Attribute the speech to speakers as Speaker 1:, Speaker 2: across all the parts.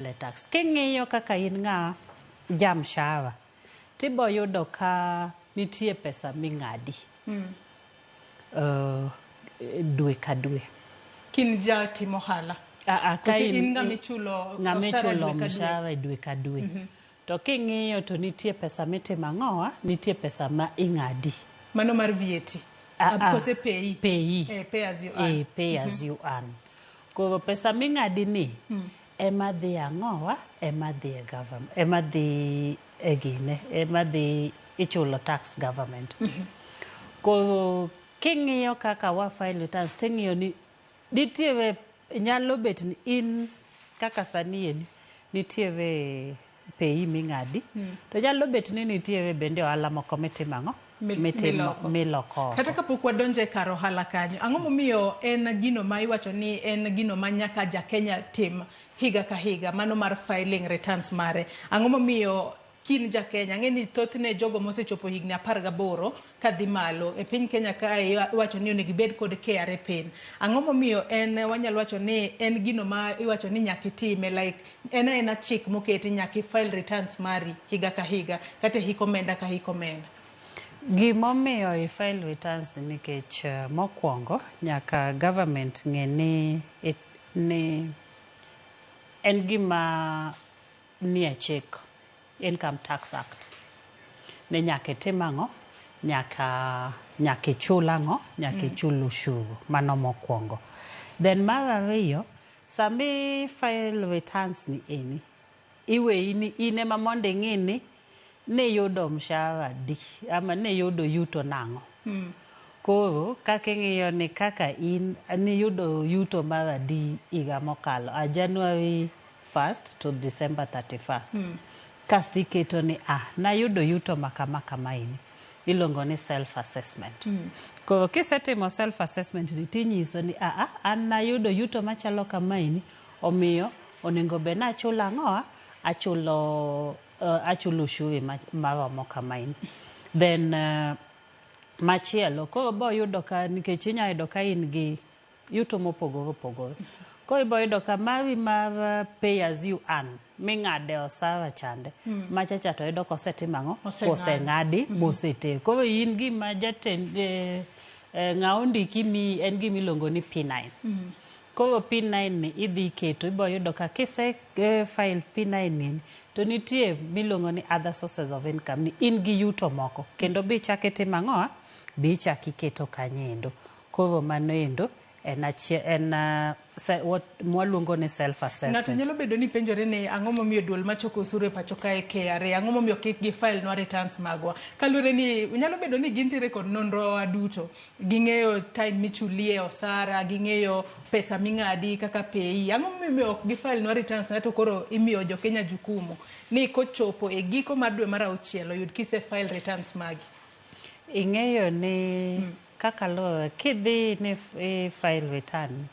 Speaker 1: E tax. King'iyo kaka in ng'a ja mshahara, tibo yudo ka nitie pesa ming'adi dwe ka dwe.
Speaker 2: Kin jatim ohala.
Speaker 1: Ah, ah, ka
Speaker 2: Koso in ng'ama ichulo
Speaker 1: ng'ama
Speaker 2: osara
Speaker 1: ichulo
Speaker 2: dwe ka dwe.
Speaker 1: mshahara dwe ka dwe. To king'iyo to nitie pesa mitimo ang'owa, nitie pesa ma ing'adi.
Speaker 2: Mano mar VAT.
Speaker 1: Ah, ah.
Speaker 2: Kose PAYE.
Speaker 1: PAYE.
Speaker 2: Eh, pay as you earn.
Speaker 1: Eh, pay as you earn. Koro pesa ming'adi ni ema dhi ang'owa, ema dhi e government, ema dhi e gine, ema dhi ichulo tax government. Koro king'iyo kaka wa file returns ting'iyo ni nitiere nyalo bet ni in kaka sani eni nitiere PAYE ming'adi to nyalo bet ni nitiere bende ohala moko mitimo ang'o mitimo
Speaker 2: miloko.
Speaker 1: miloko oko.
Speaker 2: Kata kapok wadonjo e kar ohala kanyo, ang'o momiyo en gino ma iwacho ni en gino ma nyaka ja Kenya tim higa ka higa, mano mar filing returns mare? Ang'o momiyo kin ja Kenya, ang'e ni thothne jogo mosechopo higni 18 kadhi malo e piny Kenya kae iwacho ni onego ibed kod KRA PIN. Ang'o momiyo en wanyalo wacho ni en gino ma iwacho ni nyaka itime like en aena chik moketi nyaka i file returns mari higa ka higa kata e hik omenda ka hik omenda?
Speaker 1: Gimomiyo i file returns ni nikech mokwongo nyaka government ng'e ni, ni en gima nie chik Income Tax Act ni nyaka itim ang'o nyaka ichul ang'o nyaka ichul ushuru mano mokwongo. Then mar ariyo sami file returns ni eni iweyi ni in ema mondo ing'i ni niyudo mshahara adi ama niyudo yuto nang'o. Koro kaka ing'iyo ni kaka in niyudo yuto mar adi higa mokalo a January 1st to December 31st. Kasto iketo ni ah nayudo yuto ma kama kamaeni iluongo ni self assessment. Koro kisetimo self assessment ni tinyiso ni ah an nayudo yuto machalo kamaeni omiyo onego bed ni achulo ang'owa achulo achulo ushuru maromo kamaeni. Then machielo koro bo yudo ka nikech inya yudo ka in gi yuto mopogore opogore. Koro ibo yudo ka mari mar pay as you earn ming'ade osara chande macha cha to yudo kosetim ang'o koseng'adi moseter. Koro in gima jatend ng'a ondiki miyi en gima iluongo ni P9. Koro P9 ni idhi iketo ibo yudo ka kise file P9 ni to nitie miluongo ni other sources of income ni in gi yuto moko kendo bi ichak itim ang'o bi ichak iketo kanyo endo. Koro mano endo en achiel en mwaluongo ni self
Speaker 2: Ng'ato
Speaker 1: assessment.
Speaker 2: nyalo bedo ni penjore ni ang'o momiyo duol machoko osuru e pacho kae KRA, ang'o momiyo kik gi file nwa returns magwa. Kaluwore ni nyalo bedo ni gintiere kod nonro wa duto. Ging'eyo time michulie osara, ging'eyo pesa ming'adi kaka PAYE. Ang'o momiyo ok gi file nwa returns na to koro imiyo jo Kenya jukumu ni kochopo e giko mar dwe mar auchiel oyud kise file returns magi.
Speaker 1: Ing'eyo ni kaka luwore kidhi ni i file return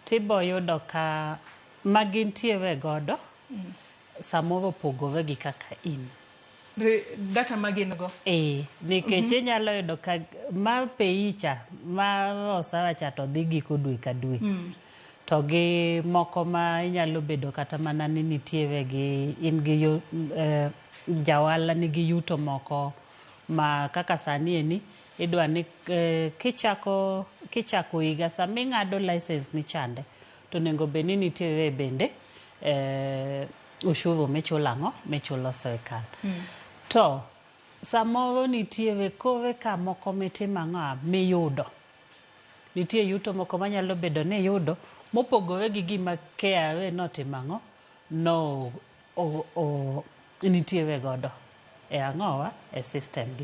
Speaker 1: tibo yudo ka magintiere godo samoro opogore gi kaka in.
Speaker 2: Data ma gin go.
Speaker 1: Eh, nikech inyalo yudo ka mar PAYE cha mar osara cha to dhi giko dwe ka dwe. To gi moko ma inyalo bedo kata mana ni nitiere gi in gi yo, jaohala nigi yuto moko ma kaka sani eni idwa ni kichako kichako higa sama ing'ado license ni chande to onego bed ni nitiere bende ushuru michulo ang'o michulo sirikal. To samoro nitiere kore ka moko mitimo ang'o miyudo. Nitie yuto moko manyalo bedo ni iyudo mopogore gi gima KRA notimo ang'o no o, o, nitiere godo e ang'owa e system gi.